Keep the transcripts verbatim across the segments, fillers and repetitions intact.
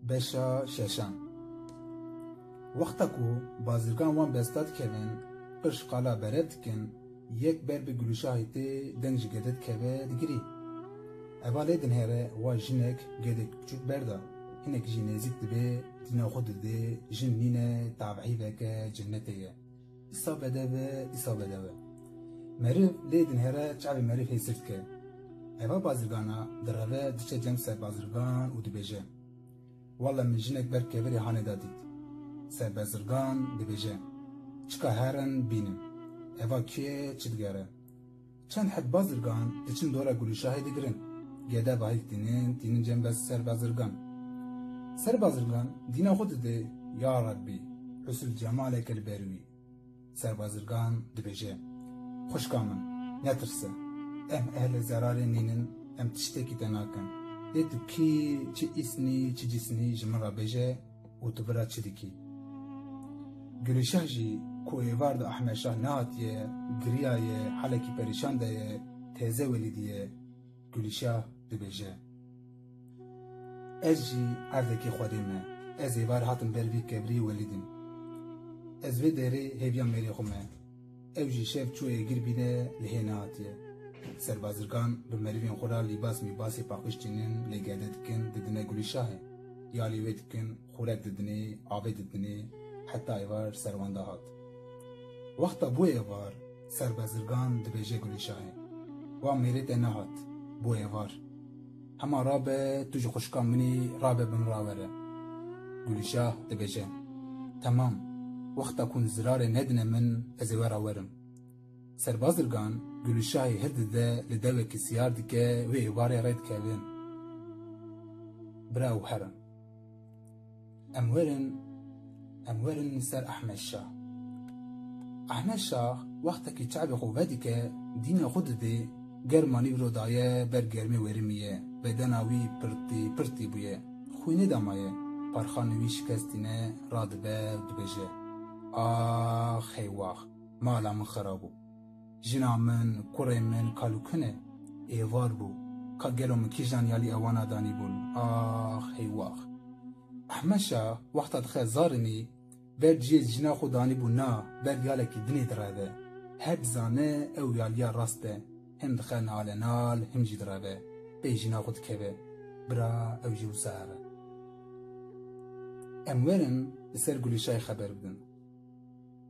Beşa şeşan. Wexta ku bazirgan wan besta dikevin, qirş qala berev dikin, yek ber bi Gulîşahê tê deng ji gede dikeve digirî. Eva lê dinhere wa jinek gedek biçûk berda, hinek jî nêzîk dibe, dîna xwe didê, jin nîne, tavehîveke cennetê ye. Dîsa bedev e, dîsa bedev e. Meriv lê dinhere çavê meriv hêsir dike. Eva bazirgana direve diçe cem serbazirgan û dibêje: Walla min jinek ber kevirê hanê de dît. Serbazirgan dibêje: Çika herin bînin. Eva kê ye, çi digere? Çend heb bazirgan diçin dora Gulîşahê digirin. Gede vahîk tînin, tînin cem bes serbazirgan. Serbazirgan dîna xwe dide, ya Rebbî, husn cemaleke li ber wî. Serbazirgan dibêje: Xwişka min, netirse. Em ehlê zerarê nînin, em tiştekî te nakin. Lê tu kî, çi îsnî, çi cisnî ji min re bêje û tu vira çi dikî? Gulîşah jî ku êvar di Ehmed Şah nehatiye, giriyaye, halekî perîşan de ye, teze welîdî ye. Gulîşah dibêje: Ez jî erdekî Xwedê me. Ez êvar hatim ber vî kevirî welîdîm. Ez vê derê hêviya mêrê xwe me. Ew jî şev çû êgir bîne, lê hê nehatiye. Serbazirgan bi merivên xwe re lîbas mîbasê paqij tînin, lê gede dikin, didine Gulîşahê. Yalî wê dikin, xurek didinê, avê didinê, heta êvar ser wan de hat. Wexta bû êvar, serbazirgan dibêje Gulîşahê: Wa mêrê te nehat, bû êvar. Hema rabe, tu ji xwişka min î, rabe bi min re were. Gulîşah dibêje: Temam, wexta ku hûn zirarê nedine min, ez ê we re werim. Serbazirgan Gulîşahê hildide, li dewekî siyar dike, wê êvarê rê dikevin. Bira ew herin. Em werin, em werin li ser Ehmed Şah. Ehmed Şah wextekî çavê xwe vedike, dîna xwe didê, germa nîvro daye ber germê werimiye, bedena wî pirtî pirtî bûye, xwînê de maye, parxanê wî şikestîne, radibe û dibêje: Ax hey wax, mala min xira bû. Jina min, kurê min, kal û kin e. Êvar bû. Ka gelo min kîjan yalî ewana danîbûn? Ax, hey wax. Ehmed Şah wexta dixe zarinî, ber cihê jina xwe danîbû na, ber yalekî dinê direve. Her dizane ew yaliya rast e. Him dixe nalenal, him jî direve. Pey jina xwe dikeve. Bira ew jî wisa here. Em werin li ser Gulîşahê xeber bidin.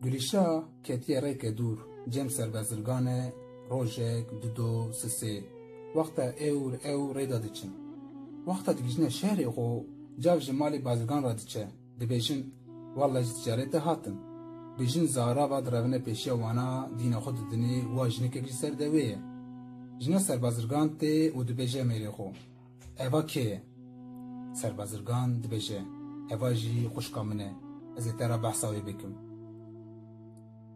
Gulîşah ketiye rêke dûr, cem serbezirgan e, rojek, dudo, sisê. Wexta ewr, ewr rê de diçin. Wexta digihîjine şehrê xwe, cav ji malê bazirgan re diçe. Dibêjin: Welle ji ticarete hatin. Bi jin zara ve direvine pêşiya wana, dîna xwe didinê, wa jinikek ji ser dewê ye. Jina serbazirgan tê û dibêje mêrê xwe: Eva kê ye? Serbazirgan dibêje: Eva jî xwişka min e. Ez ê te re behsa wê bikim.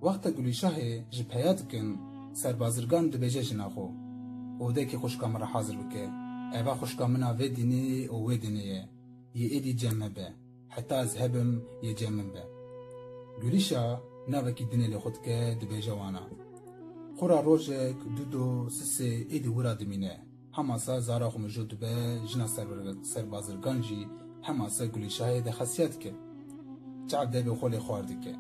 Wexta Gulîşahê ji peya dikin, serbazirgan dibêje jina xwe: Odekê xwişka min re hazir bike. Eva xwişka min a vê dînê û wê dînê ye. Yê êdî cem me be. Heta ez hebim, yê cem min be. Gulîşah navekî dinê li xwe dike, dibêje wana: Xura rojek, dudo, sisê êdî wira dimîne. Hema sa zara xwe mijo dibe, jina serber-, serbazirgan jî hema sa Gulîşahê dexesiya dike. Çav devê xwe lê xwar dike.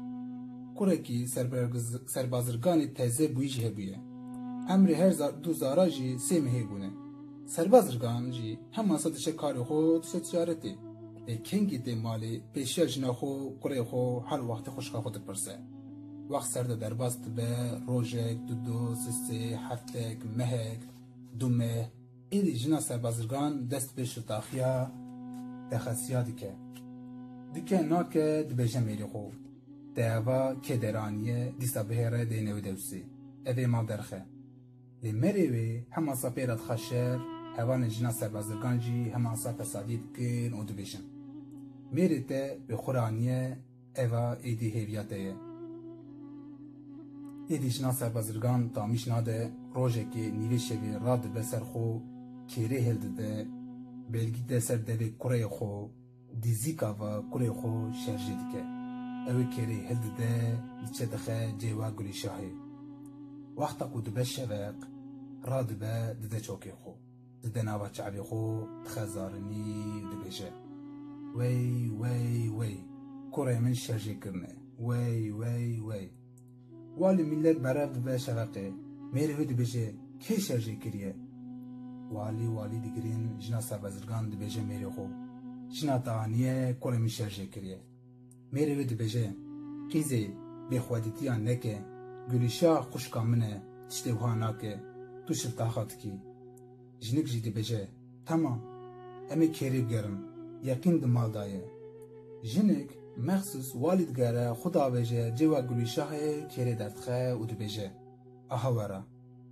Kurekî serbergiz-, serbazirganê teze bûyî jî hebûye. Emrê her za-, du zara jî sê mehê bûne. Serbazirgan jî hema sa diçe karê xwe, diçe ticaretê. Lê kengî tê malê, pêşiya jina xwe, kurê xwe, hal wextê xwişka xwe dipirse. Wext ser de derbas dibe, rojek, dudo, sisê, heftek, mehek, du meh, êdî jina serbazirgan dest bi şiltaxiya, dexesiya dike. Dike nake, dibêje mêrê xwe: Te eva kê deraniye, dîsa bihêre deyne wê dewsê. Ev ê mal derxe. Lê mêrê wê hema sa pê re dixe şer, hevalên jina serbazirgan jî hema sa fesadî dikin û dibêjin: Mêrê te wê xwe re aniye, eva êdî hêviya te ye. Êdî jina serbazirgan tamîş nade, rojekê nîvê şevê radibe ser xwe, kêrê hildide, belgî de ser devê kureyê xwe, dîzîka ve kurê xwe şerjê dike. Ew ê kêrê hildide, diçe dixe cêwa Gulîşahê. Wexta ku dibe şeveq, radibe dide çokê xwe. Dide nava çavê xwe, dixe zarinî, dibêje: Wey, wey, wey. Kurê min şerjê kirine. Wey, wey, wey. Walî millet berev dibe şeveqê. Mêrê wê dibêje, kê şerjê kiriye? Walî, walî digirîn, jina serbezirgan dibêje mêrê xwe. Jina te aniye, kurê min şerjê kiriye. Mêrê wê dibêje, qîzê, bêxwedîtiya neke, Gulîşah xwişka min e, tiştê wiha nake, tu şiltaxa dikî. Jinik jî dibêje, Tamam, em ê kêrê bigerin, yeqîn di mal de ye. Jinik mexsûs walî digere, xwe davêje cêwa Gulîşahê, kêrê derdixe û dibêje, Aha were,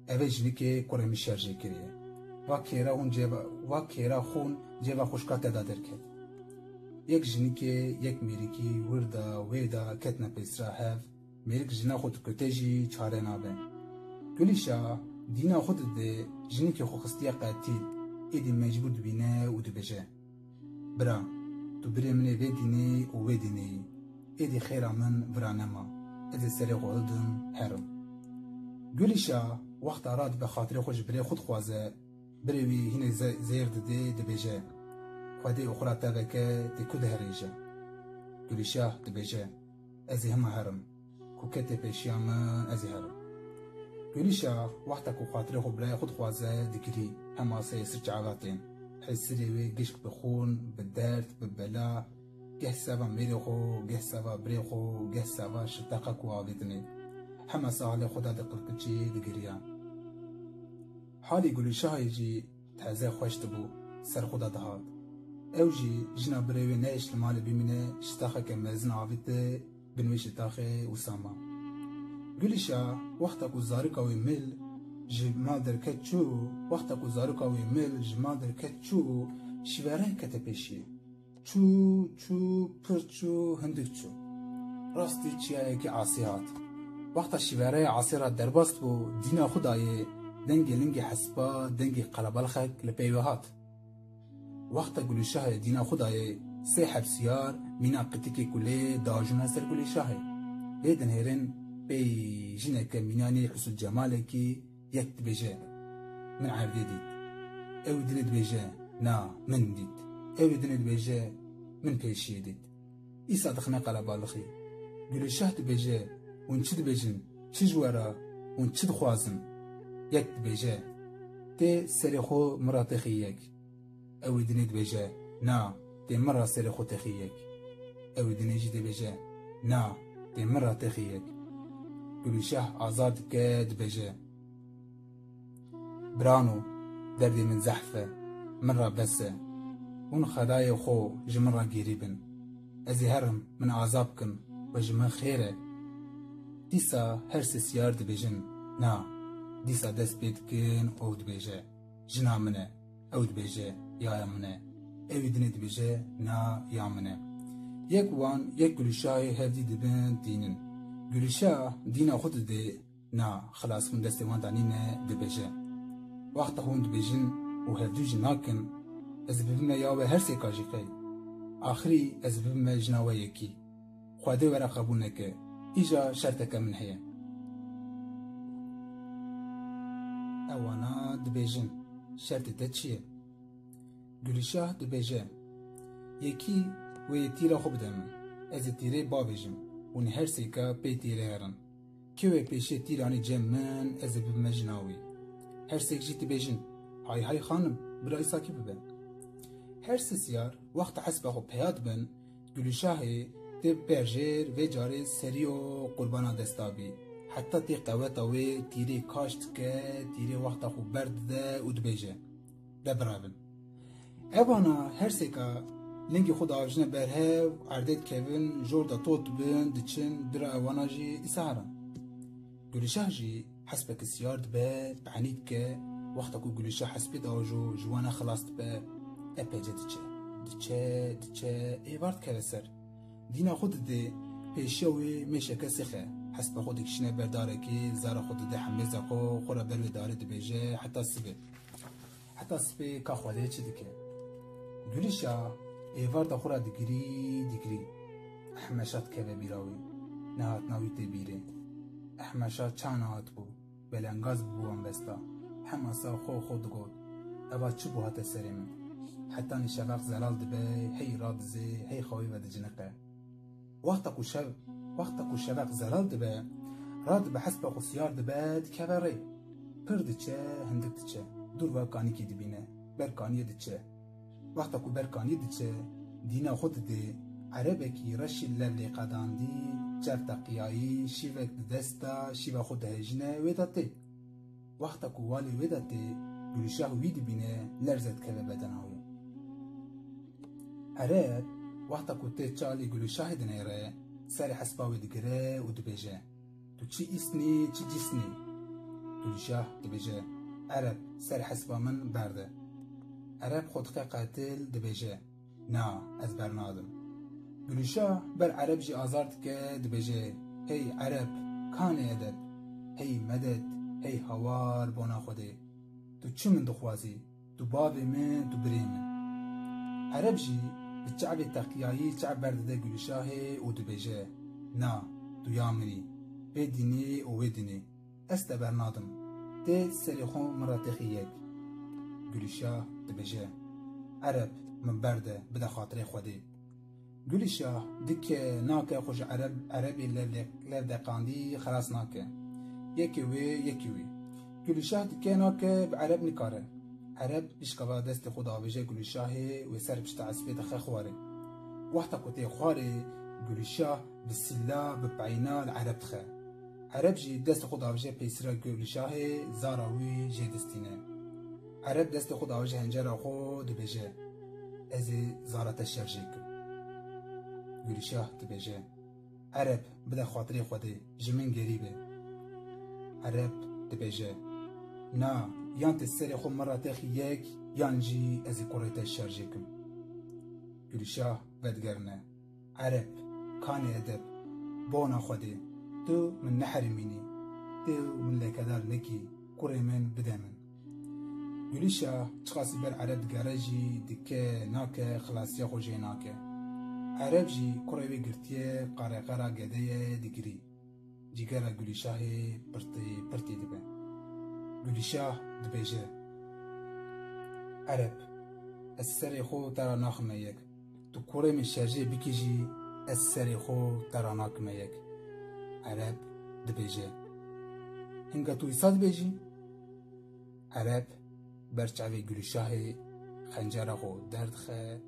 ev ê jinikê kurê min şerjê kiriye. Va kêra hûn cêva, va kêra xûn cêva xwişka te de derket. Yek jinikê, yek mêrikî wir de wê de ketine pêsira hev, mêrik jina xwe dikute jî çare nabe. Gulîşa dîna xwe dide, jinikê xwe xistiye qetîl, êdî mecbûr dibîne û dibêje, Bira, tu birê min ê vê dînê û wê dînê yî. Êdî xêra min vira nema. Ez ê serê xwe hildim, herim. Gulîşa wexta radibe xatirê xwe ji birê xwe dixwaze, birê wî hînê ze-, zêr didê, dibêje, Xwedê oxira te veke, tê ku diherêje? Gulîşah dibêje, Ez ê hema herim. Ku ketê pêşiya min, ez ê herim. Gulîşa wexta ku xatirê xwe birayê xwe dixwaze, digirî, hema seyê sirçava tên. Hê sirê wê gişk bi xûn, bi derd, bi bela, geh seva mêrê xwe, geh seva birê xwe, geh seva şilteqa ku avêtinê. Hema sa halê xwe da diqirpiçî, digiriya. Halê Gulîşahê jî teze xweş dibû, ser xwe de dihat. Ew jî jina birê wê nehişt li malê bimîne, şitaxeke mezin avîte bin wê şitaxê û sama. Gulîşa wexta ku zarika wê mil ji mal derket çû, wexta ku zarika wê mil ji mal derket çû, şîvere kete pêşiyê. Çû, çû, pir çû, hindik çû. Rastî çiyayekî asê hat. Wexta şîvereyê asê re derbas bû, dîna xwe dayê, dengê lingê hespa, dengê qelebalixek li pey wê hat. Wexta Gulîşahê dîna xwe dayê, sê hepsiyar mîna qitikê kulê diajûne ser Gulîşahê. Lê dinêrin pey jineke mînanê Husûl Cemalekî, yek dibêje, Min erdê dît. Ew ê dinê dibêje, Na, min dît. Ew ê dinê dibêje, Min pêşiyê dît. Îsa dixine qelebalixê. Gulîşah dibêje, Hûn çi dibêjin? Çi ji we re? Hûn çi dixwazin? Yek dibêje, Tê serê xwe min re têxî yek. Ew ê dinê dibêje, Na, tê min re serê xwe têxî yek. Ew ê dinê jî dibêje, Na, tê min re têxî yek. Gulîşah azar dike, dibêje, Birano, derdê min zehf e, min re bes e. Hûn xedayê xwe ji min re gêrî bin. Ez ê herim, min aza bikin, we ji min xêr e. Dîsa her sê siyar dibêjin, Na. Dîsa dest pê dikin û dibêje, Jina min e. Ew dibêje, Ya, ya min e. Ew ê dinê dibêje, Na, ya min e. Yek wan, yek Gulîşahê hevdî dibin tînin. Gulîşah dîna xwe dide, Na, xilas, hûn destê wan de nîne, dibêje. Wexta hûn dibêjin û hevdû jî nakin, ez bibime ya we her sêka jî qey. Axirî ez bibime jina we yekî. Xwedê were qebûl neke. Îja şerteke min heye. Ewana dibêjin, Şertê te çi ye? Gulîşah dibêje, Yekî wê yê tîra xwe bide min. Ez ê tîrê bavêjim. Hûn her sêka pê tîrê herin. Kê wê pêşê tîr anî cem min, ez ê bibime jina wî. Her sêk jî dibêjin, Hay hay xanim, bira îsakî bibe. Her sê siyar wexta hespa xwe peya dibin, Gulîşahê tê berjêr, vê carê serî û qurbana desta bî. Heta tê qeweta wê tîrê kaş dike, tîrê wexta xwe berdide û dibêje, De birevin. Evana her sêka lingê xwe diavêjine ber hev, erdê dikevin, jor de tot dibin, diçin, bira ewana jî îsa herin. Gulîşah jî hespeke siyar dibe, penî dike, wexta ku Gulîşah hespê diajo, ji wana xilas dibe, epeyce diçe. Diçe, diçe, êvar dikeve ser. Dîna xwe dide, pêşiya wê mêşeke six e. Hespa xwe dikişîne ber darekê, zara xwe dide hemêza xwe, xwe re ber wê darê dibêje, heta sibê. Heta sibê ka Xwedê çi dike? Gulîşa êvar de xwe re digirî, digirî. Ehmeşa dikeve bîra wî. Nehatina wî tê bîrê. Ehmeşa çawa nehatibû? Belengaz bû wan besta. Hema sa xwe xwe digot, Eva çi bû hate serê min? hetanî şeveq zelal dibe, hey radizê, hey xewê vediciniqe. Wexta ku şev, wexta ku şeveq zelal dibe, radibe hespa xwe siyar dibe, dikeve rê. Pir diçe, hindik diçe, dûr ve kanîkê dibîne, ber kaniyê diçe. Wexta ku ber kaniyê diçe, dîna xwe didê, erebekî reşî lev lê qedandî, çev teqiyayî, şîvek di dest de, şîva xwe dihejîne, wê de tê. Wexta ku walê wê de tê, Gulîşah wî dibîne, lerze dikeve bedena wê. Ereb, wexta ku tê çalê Gulîşahê dinêre, serê hespa wê digire û dibêje, "Tu çi îsnî, çi cîsnî?" Gulîşah dibêje, "Ereb, serê hespa min berde." Ereb xwe dike qetil, dibêje, "Na, ez bernadim." Gulîşah ber Ereb jî azar dike, dibêje, "Hey Ereb, kanê edeb, hey medet, hey hawar bona Xwedê. Tu çi min dixwazî? Tu bavê min, tu birê min." Ereb jî bi çavê teqiyayî çav berdide Gulîşahê û dibêje, "Na, tu ya min î, vê dînê û wê dînê. Ez te bernadim. Tê serê xwe min re têxî yek." Gulîşah dibêje, "Ereb, min berde, bide xatirê Xwedê." Gulîşah dike nake xwe ji Ereb, Erebê lev, lev deqandî xelas nake. Yekê wê, yekê wê. Gulîşah dike nake bi Ereb nikare. Ereb pişka ve destê xwe davêje Gulîşahê wê ser pişta espê dixe xwarê. Wexta ku tê xwarê, Gulîşah bi sîla, bi peyna li Ereb dixe. Ereb jî destê xwe davêje peysira Gulîşahê, zara wî jê distîne. Ereb destê xwe davêje hencera xwe, dibêje, "Ez ê zara te şerjê kim." Gulîşah dibêje, "Ereb, bide xatirê Xwedê, ji min gerî be." Ereb dibêje, "Na, yan tê serê xwe min re têxî yek, yan jî ez ê kurê te şerjê kim." Gulîşah vedigerine, "Ereb, kanê edeb, bona Xwedê, tu min neherimînî, tu min lekedar nekî, kurê min bide min." Gulîşah çiqasî ber Ereb digere jî dike nake, xilasiya xwe jê nake. Ereb jî kurê wê girtiye, qareqera gedeye digirî. Cîgera Gulîşahê pirtî pirtî dibe. Gulîşah dibêje, "Ereb, ez serê xwe te re naxime yek. Tu kurê min şerjê bikî jî, ez serê xwe te re nakime yek." Ereb dibêje, "Hinga tu wisa dibêjî?" Ereb ber çavê Gulîşahê xencera xwe derdixe,